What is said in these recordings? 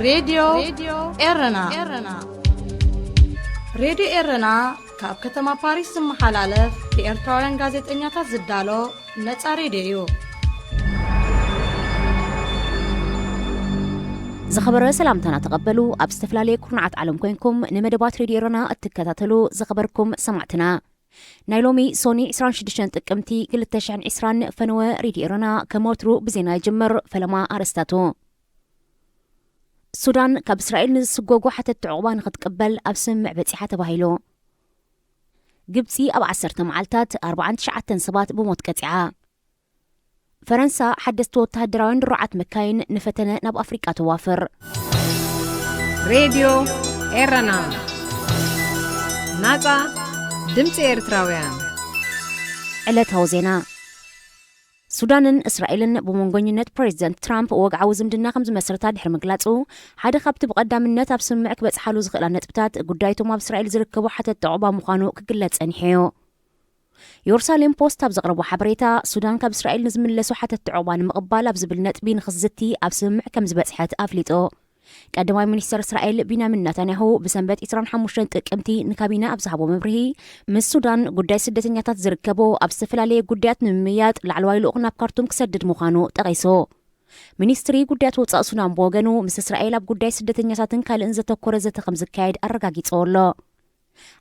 ሬድዮ ኤረና። ሬድዮ ኤረና ካብ ከተማ ፓሪስ ዝመሓላለፍ ብኤርትራውያን ጋዜጠኛታት ዝዳሎ ነጻ ሬድዮ እዩ። ዝኸበረ ሰላምታና ተቐበሉ። ኣብ ዝተፈላለየ ኩርናዓት ዓለም ኮይንኩም ንመደባት ሬድዮ ኤረና እትከታተሉ ዝኸበርኩም ሰማዕትና፣ ናይ ሎሚ ሶኒ ዕስራን ሽዱሽተን ጥቅምቲ ክልተ ሽሕን ዕስራን ፈነወ ሬድዮ ኤረና ከም ወትሩ ብዜና ይጅምር። ፈለማ ኣርእስታቱ። ሱዳን ካብ እስራኤል ንዝስጎጉ ሓተትቲ ዑቕባ ንኽትቅበል ኣብ ስምምዕ በጺሓ ተባሂሉ። ግብጺ ኣብ ዓሰርተ መዓልታት ኣርባዓን ትሽዓተን ሰባት ብሞት ቀጺዓ። ፈረንሳ ሓደስቲ ወተሃደራውያን ድሩዓት መካይን ንፈተነ ናብ ኣፍሪቃ ተዋፍር። ሬድዮ ኤረና፣ ናጻ ድምጺ ኤርትራውያን። ዕለታዊ ዜና። ሱዳንን እስራኤልን ብመንጎኝነት ፕሬዚደንት ትራምፕ ወግዓዊ ዝምድና ከም ዝመስረታ ድሕሪ ምግላጹ፣ ሓደ ካብቲ ብቐዳምነት ኣብ ስምምዕ ክበጽሓሉ ዝኽእላ ነጥብታት ጉዳይቶም ኣብ እስራኤል ዝርከቡ ሓተትቲ ዑቕባ ምዃኑ ክግለጽ ጸኒሑ እዩ። የሩሳሌም ፖስት ኣብ ዘቕረቦ ሓበሬታ፣ ሱዳን ካብ እስራኤል ንዝምለሱ ሓተትቲ ዑቕባ ንምቕባል ኣብ ዝብል ነጥቢ ንኽትዝቲ ኣብ ስምምዕ ከም ዝበጽሐት ኣፍሊጡ። ቀዳማይ ሚኒስተር እስራኤል ቢንያሚን ናታንያሁ ብሰንበት ዕስራን ሓሙሽተን ጥቅምቲ ንካቢነ ኣብ ዝሃቦ መብርሂ፣ ምስ ሱዳን ጉዳይ ስደተኛታት ዝርከቦ ኣብ ዝተፈላለየ ጉዳያት ንምምይያጥ ላዕለዋይ ልኡኽ ናብ ካርቱም ክሰድድ ምዃኑ ጠቒሱ። ሚኒስትሪ ጉዳያት ወጻኢ ሱዳን ብወገኑ፣ ምስ እስራኤል ኣብ ጉዳይ ስደተኛታትን ካልእን ዘተኮረ ዘተ ከም ዝካየድ ኣረጋጊጽዎ ኣሎ።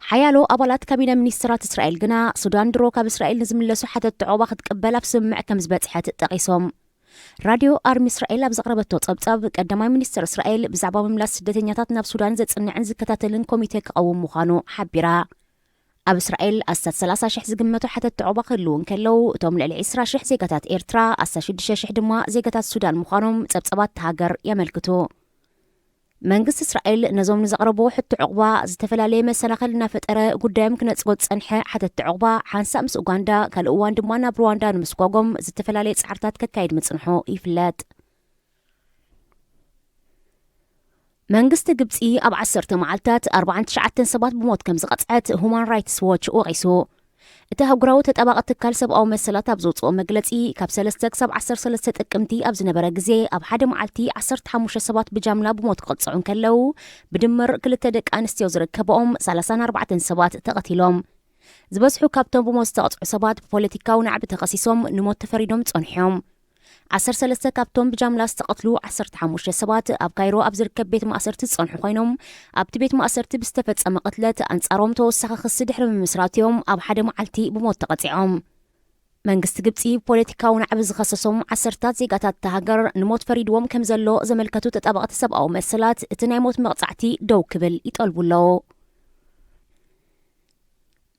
ሓያሎ ኣባላት ካቢነ ሚኒስትራት እስራኤል ግና፣ ሱዳን ድሮ ካብ እስራኤል ንዝምለሱ ሓተትቲ ዑቕባ ክትቅበል ኣብ ስምምዕ ከም ዝበጽሐት ጠቒሶም። ራድዮ ኣርሚ እስራኤል ኣብ ዘቕረበቶ ጸብጻብ፣ ቀዳማይ ሚኒስትር እስራኤል ብዛዕባ ምምላስ ስደተኛታት ናብ ሱዳን ዘጽንዕን ዝከታተልን ኮሚቴ ክቐውም ምዃኑ ሓቢራ። ኣብ እስራኤል ኣስታት ሰላሳ ሽሕ ዝግመቱ ሓተትቲ ዑቕባ ክህልዉ እንከለዉ፣ እቶም ልዕሊ ዕስራ ሽሕ ዜጋታት ኤርትራ፣ ኣስታት ሽዱሽተ ሽሕ ድማ ዜጋታት ሱዳን ምዃኖም ጸብጻባት እታ ሃገር የመልክቱ። መንግስቲ እስራኤል ነዞም ንዘቕረብዎ ሕቶ ዑቕባ ዝተፈላለየ መሰናኽል እናፈጠረ ጉዳዮም ክነጽጎ ዝጸንሐ ሓተትቲ ዑቕባ፣ ሓንሳእ ምስ ኡጋንዳ፣ ካልእ እዋን ድማ ናብ ሩዋንዳ ንምስጓጎም ዝተፈላለየ ጻዕርታት ከካይድ ምጽንሑ ይፍለጥ። መንግስቲ ግብጺ ኣብ ዓሰርተ መዓልታት ኣርባዓን ትሽዓተን ሰባት ብሞት ከም ዝቐጽዐት ሁማን ራይትስ ዎች ወቒሱ። እቲ ኣህጉራዊ ተጣባቒ ትካል ሰብኣዊ መሰላት ኣብ ዘውጽኦ መግለጺ፣ ካብ ሰለስተ ክሳብ ዓሰርተ ሰለስተ ጥቅምቲ ኣብ ዝነበረ ግዜ፣ ኣብ ሓደ መዓልቲ ዓሰርተ ሓሙሽተ ሰባት ብጃምላ ብሞት ክቕጽዑ እንከለዉ፣ ብድምር ክልተ ደቂ ኣንስትዮ ዝርከብኦም ሰላሳን ኣርባዕተን ሰባት ተቐቲሎም። ዝበዝሑ ካብቶም ብሞት ዝተቐጽዑ ሰባት ብፖለቲካዊ ናዕቢ ተኸሲሶም ንሞት ተፈሪዶም ጸንሖም። ዓሰርተ ሰለስተ ካብቶም ብጃምላ ዝተቐትሉ ዓሰርተ ሓሙሽተ ሰባት ኣብ ካይሮ ኣብ ዝርከብ ቤት ማእሰርቲ ዝጸንሑ ኮይኖም፣ ኣብቲ ቤት ማእሰርቲ ብዝተፈጸመ ቅትለት ኣንጻሮም ተወሳኺ ክሲ ድሕሪ ምምስራት'ዮም ኣብ ሓደ መዓልቲ ብሞት ተቐጺዖም። መንግስቲ ግብጺ ብፖለቲካዊ ናዕቢ ዝኸሰሶም ዓሰርታት ዜጋታት እታ ሃገር ንሞት ፈሪድዎም ከም ዘሎ ዘመልከቱ ተጣበቕቲ ሰብኣዊ መሰላት፣ እቲ ናይ ሞት መቕጻዕቲ ደው ክብል ይጠልቡ ኣለዉ።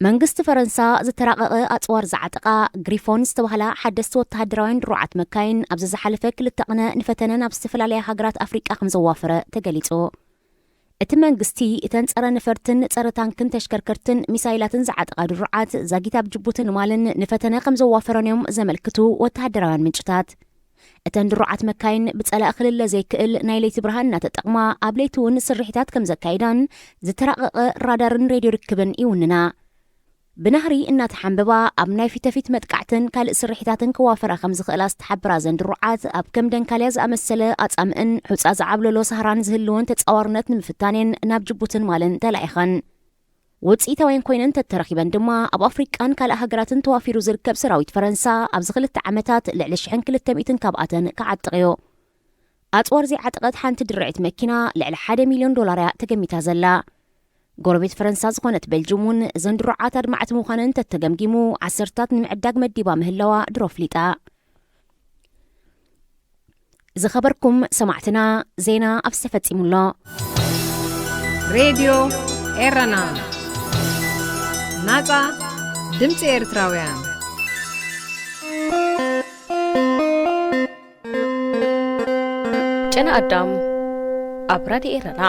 መንግስቲ ፈረንሳ ዝተራቐቐ ኣጽዋር ዝዓጠቓ ግሪፎን ዝተባህላ ሓደስቲ ወተሃደራውያን ድሩዓት መካይን ኣብዚ ዝሓለፈ ክልተ ቅነ ንፈተነ ናብ ዝተፈላለያ ሃገራት ኣፍሪቃ ከም ዘዋፈረ ተገሊጹ። እቲ መንግስቲ እተን ጸረ ነፈርትን ጸረ ታንክን ተሽከርከርትን ሚሳይላትን ዝዓጠቓ ድሩዓት ዛጊት ኣብ ጅቡትን ማልን ንፈተነ ከም ዘዋፈረን እዮም ዘመልክቱ ወተሃደራውያን ምንጭታት። እተን ድሩዓት መካይን ብጸላኢ ክልለ ዘይክእል ናይ ለይቲ ብርሃን እናተጠቕማ፣ ኣብ ለይቲ እውን ስርሒታት ከም ዘካይዳን ዝተራቐቐ ራዳርን ሬድዮ ርክብን ይውንና። ብናህሪ እናተሓንበባ ኣብ ናይ ፊተፊት መጥቃዕትን ካልእ ስርሒታትን ክዋፈራ ከም ዝኽእላ ዝተሓበራ እዘን ድሩዓት፣ ኣብ ከም ደንካልያ ዝኣመሰለ ኣጻምእን ሑጻ ዝዓብለሎ ሳህራን ዝህልወን ተጻዋርነት ንምፍታን እየን ናብ ጅቡትን ማልን ተላኢኸን። ውጽኢታውያን ኮይነን እንተተረኺበን ድማ፣ ኣብ ኣፍሪቃን ካልእ ሃገራትን ተዋፊሩ ዝርከብ ሰራዊት ፈረንሳ ኣብዚ ክልተ ዓመታት ልዕሊ ሽሕን ክልተ ሚእትን ካብኣተን ክዓጥቕ እዩ። ኣጽዋር ዘይዓጠቐት ሓንቲ ድርዒት መኪና ልዕሊ ሓደ ሚልዮን ዶላር እያ ተገሚታ ዘላ። ጎረቤት ፈረንሳ ዝኾነት ቤልጅም እውን እዘን ድሩዓት ኣድማዕቲ ምዃነን እንተተገምጊሙ፣ ዓሰርታት ንምዕዳግ መዲባ ምህላዋ ድሮ ኣፍሊጣ። ዝኸበርኩም ሰማዕትና፣ ዜና ኣብዚ ተፈጺሙ ኣሎ። ሬድዮ ኤረና፣ ናጻ ድምጺ ኤርትራውያን። ጨና ኣዳም ኣብ ራድዮ ኤረና።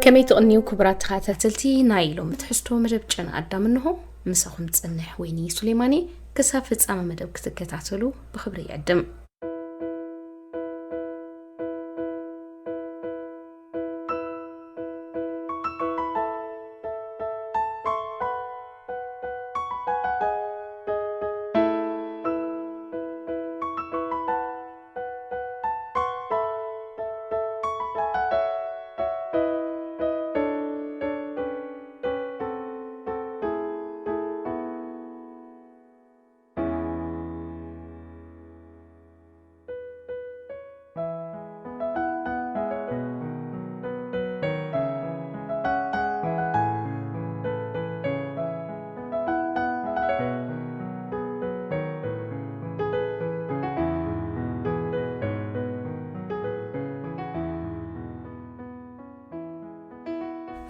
ከመይ ትቕንዩ ክቡራት ተኸታተልቲ ናይ ሎሚ ትሕዝቶ መደብ ጨና ኣዳም እንሆ። ምሳኹም ጽንሕ ወይኒ ሱሌማኒ። ክሳብ ፍጻመ መደብ ክትከታተሉ ብኽብሪ ይዕድም።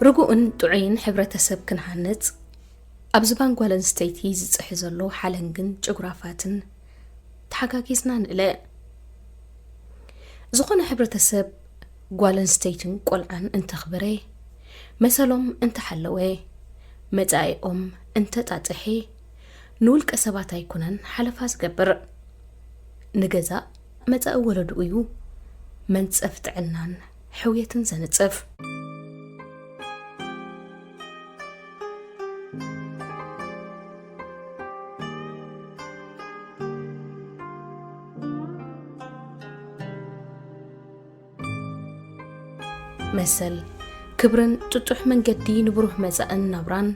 ርጉእን ጥዑይን ሕብረተሰብ ክንሃንጽ፣ ኣብ ዝባን ጓል ኣንስተይቲ ዝጽሒ ዘሎ ሓለንግን ጭጉራፋትን ተሓጋጊዝና ንእለ። ዝኾነ ሕብረተሰብ ጓል ኣንስተይትን ቆልዓን እንተኽበረ፣ መሰሎም እንተሓለወ፣ መጻኢኦም እንተጣጥሐ፣ ንውልቀ ሰባት ኣይኮነን ሓለፋ ዝገብር። ንገዛእ መጻኢ ወለድኡ እዩ መንጸፍ ጥዕናን ሕውየትን ዘንጽፍ። መሰል፣ ክብርን ጥጡሕ መንገዲ ንብሩህ መጻእን ናብራን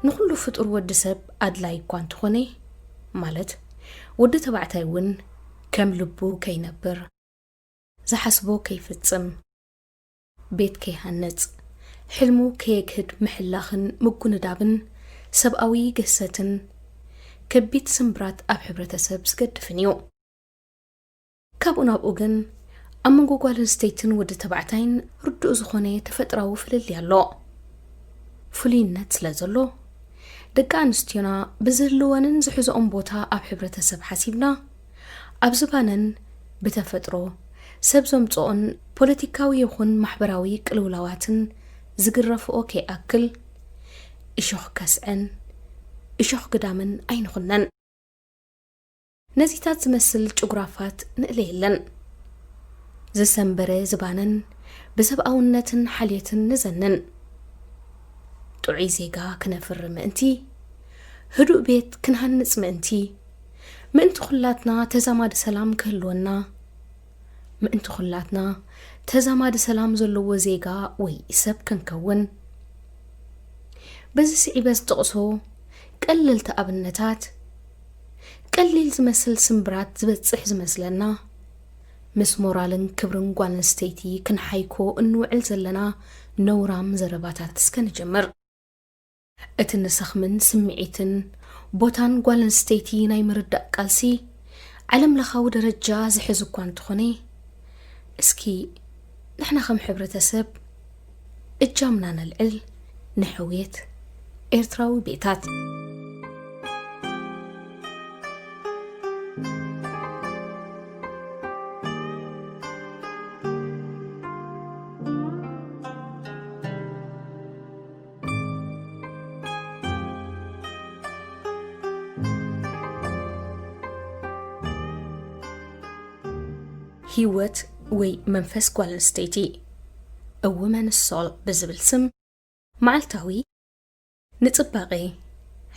ንኹሉ ፍጡር ወዲ ሰብ ኣድላይ እኳ እንተኾነ፣ ማለት ወዲ ተባዕታይ እውን ከም ልቡ ከይነብር፣ ዝሓስቦ ከይፍጽም፣ ቤት ከይሃንጽ፣ ሕልሙ ከየግህድ ምሕላኽን ምጉንዳብን ሰብኣዊ ግህሰትን ከቢድ ስምብራት ኣብ ሕብረተሰብ ዝገድፍን እዩ። ካብኡ ናብኡ ግን ኣብ መንጎ ጓል ኣንስተይትን ወዲ ተባዕታይን ርዱእ ዝኾነ ተፈጥራዊ ፍልልይ ኣሎ። ፍሉይነት ስለ ዘሎ፣ ደቂ ኣንስትዮና ብዝህልወንን ዝሕዝኦም ቦታ ኣብ ሕብረተሰብ ሓሲብና፣ ኣብ ዝባነን ብተፈጥሮ ሰብ ዘምጽኦን ፖለቲካዊ ይኹን ማሕበራዊ ቅልውላዋትን ዝግረፍኦ ከይኣክል፣ እሾኽ ከስዐን እሾኽ ግዳምን ኣይንኹነን። ነዚታት ዝመስል ጭጉራፋት ንእለየለን። ዝሰንበረ ዝባነን ብሰብኣውነትን ሓልየትን ንዘንን። ጥዑይ ዜጋ ክነፍሪ ምእንቲ፣ ህዱእ ቤት ክንሃንጽ ምእንቲ፣ ምእንቲ ኩላትና ተዛማዲ ሰላም ክህልወና፣ ምእንቲ ኩላትና ተዛማዲ ሰላም ዘለዎ ዜጋ ወይ ሰብ ክንከውን። በዚ ስዒበ ዝጠቕሶ ቀለልቲ ኣብነታት፣ ቀሊል ዝመስል ስምብራት ዝበጽሕ ዝመስለና፣ ምስ ሞራልን ክብርን ጓል ኣንስተይቲ ክንሓይኮ እንውዕል ዘለና ነውራም ዘረባታት እስከ ንጀምር። እቲ ንሰኽምን ስምዒትን ቦታን ጓል ኣንስተይቲ ናይ ምርዳእ ቃልሲ ዓለም ለኻዊ ደረጃ ዝሕዝ እኳ እንተኾነ፣ እስኪ ንሕና ከም ሕብረተሰብ እጃምና ነልዕል፣ ንሕውየት ኤርትራዊ ቤታት። ህይወት ወይ መንፈስ ጓል ኣንስተይቲ፣ A Woman's Soul ብዝብል ስም፣ መዓልታዊ ንጽባቐ፣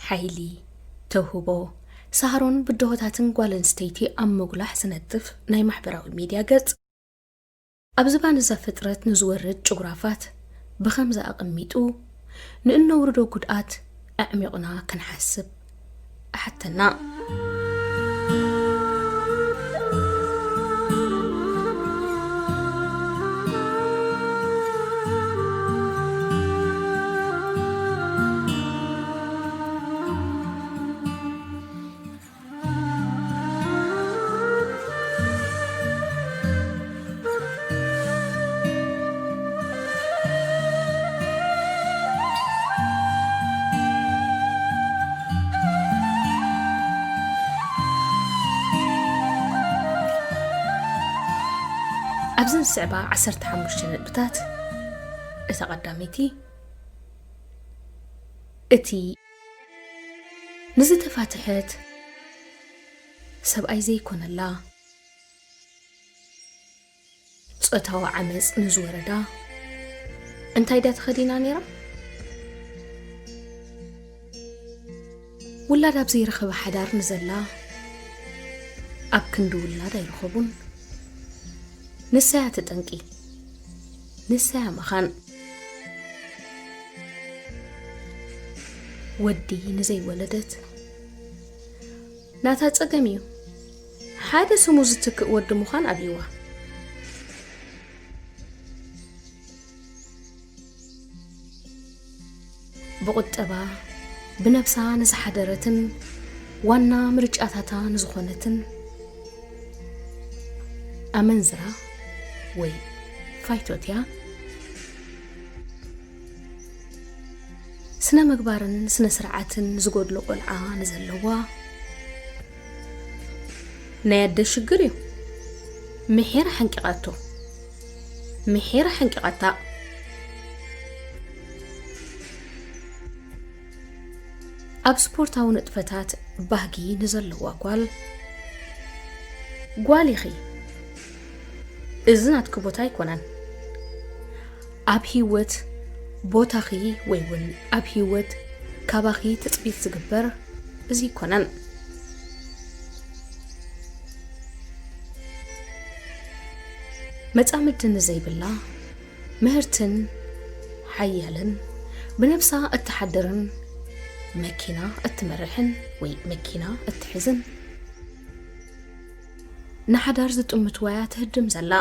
ሓይሊ፣ ተውህቦ፣ ሳህሮን ብድሆታትን ጓል ኣንስተይቲ ኣብ ምጉላሕ ዝነጥፍ ናይ ማሕበራዊ ሚድያ ገጽ፣ ኣብ ዝባን እዛ ፍጥረት ንዝወርድ ጭጉራፋት ብኸምዚ ኣቐሚጡ ንእነውርዶ ጉድኣት ኣዕሚቑና ክንሓስብ እሓተና። ኣብዘን ዝስዕባ ዓሰርተ ሓሙሽተ ነጥብታት፣ እታ ቀዳመይቲ፣ እቲ ንዝተፋትሐት ሰብኣይ ዘይኮነላ፣ ጾታዊ ዓመጽ ንዝወረዳ እንታይ ድያ ተኸዲና ነይራ? ውላድ ኣብ ዘይረኸበ ሓዳር ንዘላ፣ ኣብ ክንዲ ውላድ ኣይረኸቡን። ንሳያ ተጠንቂ፣ ንሳያ መኻን። ወዲ ንዘይወለደት ናታ ጸገም እዩ። ሓደ ስሙ ዝትክእ ወዲ ምዃን ኣብይዋ። ብቑጠባ ብነብሳ ንዝሓደረትን ዋና ምርጫታታ ንዝኾነትን ኣመንዝራ ወይ ፋይቶትያ፣ ስነ ምግባርን ስነ ስርዓትን ዝጎድሎ ቆልዓ ንዘለዋ ናይ ኣደ ሽግር እዩ። ምሒራ ሓንቂቓቶ። ምሒራ ሓንቂቓታ። ኣብ ስፖርታዊ ንጥፈታት ባህጊ ንዘለዋ ጓል፣ ጓል ኢኺ። እዚ ናትኪ ቦታ ኣይኮነን። ኣብ ህይወት ቦታኺ ወይ እውን ኣብ ህይወት ካባኺ ትጽቢት ዝግበር እዚ ኣይኮነን። መጻምድቲ ንዘይብላ ምህርትን ሓያልን ብነብሳ እትሓድርን መኪና እትመርሕን ወይ መኪና እትሕዝን ንሓዳር ዝጥምትዋ እያ ትህድም ዘላ።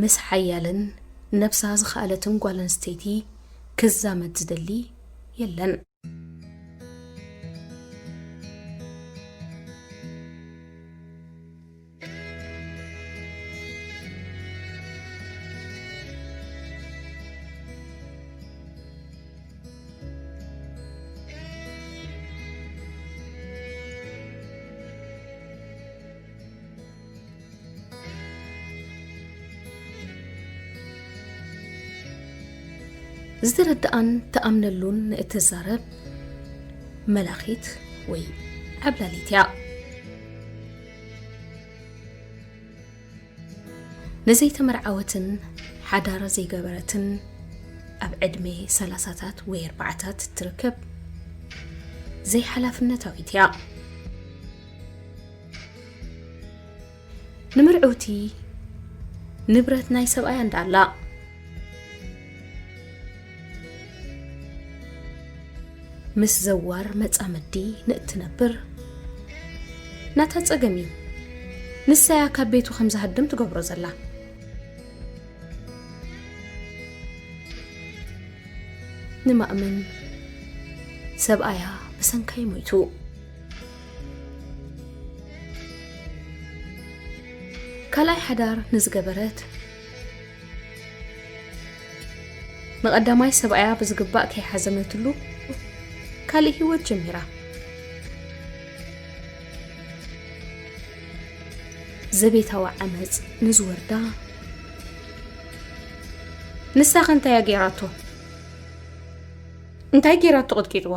ምስ ሓያልን ነብሳ ዝኸኣለትን ጓል ኣንስተይቲ ክዛመድ ዝደሊ የለን። ዝተረድኣን ትኣምነሉን እትዛረብ መላኺት ወይ ዓብላሊት እያ። ንዘይተመርዓወትን ሓዳር ዘይገበረትን ኣብ ዕድመ ሰላሳታት ወይ ኣርባዓታት እትርከብ ዘይሓላፍነታዊት እያ። ንምርዕውቲ ንብረት ናይ ሰብኣያ እንዳኣላ ምስ ዘዋር መጻምዲ ንእትነብር ናታ ጸገም እዩ። ንሳያ ካብ ቤቱ ከም ዝሃድም ትገብሮ ዘላ። ንማእምን ሰብኣያ ብሰንካይ ሞይቱ። ካልኣይ ሓዳር ንዝገበረት ንቐዳማይ ሰብኣያ ብዝግባእ ከይሓዘነትሉ ካልእ ህይወት ጀሚራ። ዘቤታዊ ዓመጽ ንዝወርዳ ንሳኸ እንታይ እያ ገይራቶ? እንታይ ገይራቶ ቅጥቂጥዋ?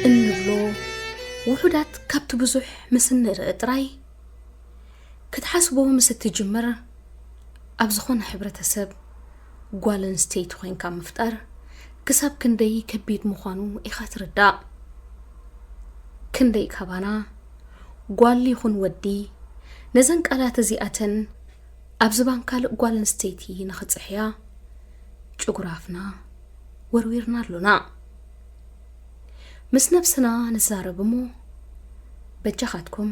እንብሎ ውሑዳት ካብቲ ብዙሕ ምስ እንርኢ ጥራይ፣ ክትሓስቦ ምስ እትጅምር፣ ኣብ ዝኾነ ሕብረተሰብ ጓል ኣንስተይቲ ኮይንካ ምፍጣር ክሳብ ክንደይ ከቢድ ምዃኑ ኢኻ ትርዳእ። ክንደይ ካባና ጓል ይኹን ወዲ ነዘን ቃላት እዚኣተን ኣብ ዝባን ካልእ ጓል ኣንስተይቲ ንኽጽሕያ ጭጉራፍና ወርዊርና ኣሎና። ምስ ነብስና ንዛረብ እሞ፣ በጃኻትኩም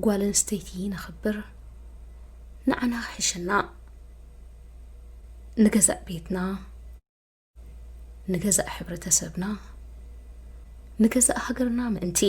ጓል ኣንስተይቲ ነኽብር፣ ንዓና ክሕሸና፣ ንገዛእ ቤትና፣ ንገዛእ ሕብረተሰብና፣ ንገዛእ ሃገርና ምእንቲ።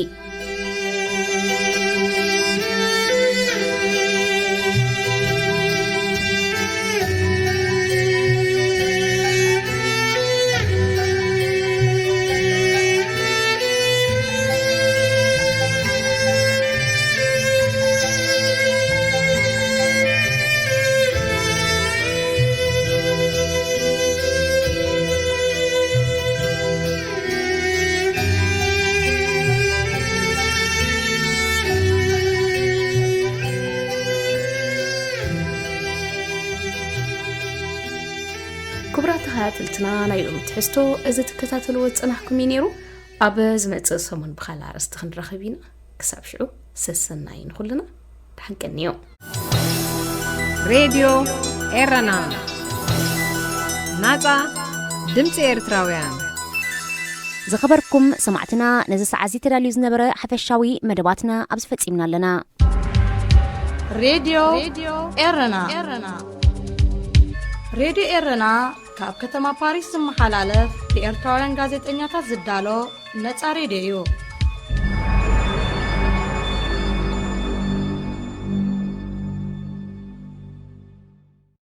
ክቡራት ተኸታተልትና፣ ናይ ሎሚ ትሕዝቶ እዚ ትከታተልዎ ዝጸናሕኩም እዩ ነይሩ። ኣብ ዝመጽእ ሰሙን ብኻልእ ኣርእስቲ ክንራኸብ ኢና። ክሳብ ሽዑ፣ ሰሰናዩ ንኹልና። ደሓን ቀንዩ። ሬድዮ ኤረና፣ ናጻ ድምጺ ኤርትራውያን። ዝኸበርኩም ሰማዕትና፣ ነዚ ሰዓት እዚ ተዳልዩ ዝነበረ ሓፈሻዊ መደባትና ኣብዚ ፈጺምና ኣለና። ሬድዮ ኤረና። ሬድዮ ኤረና ካብ ከተማ ፓሪስ ዝመሓላለፍ ብኤርትራውያን ጋዜጠኛታት ዝዳሎ ነጻ ሬድዮ እዩ።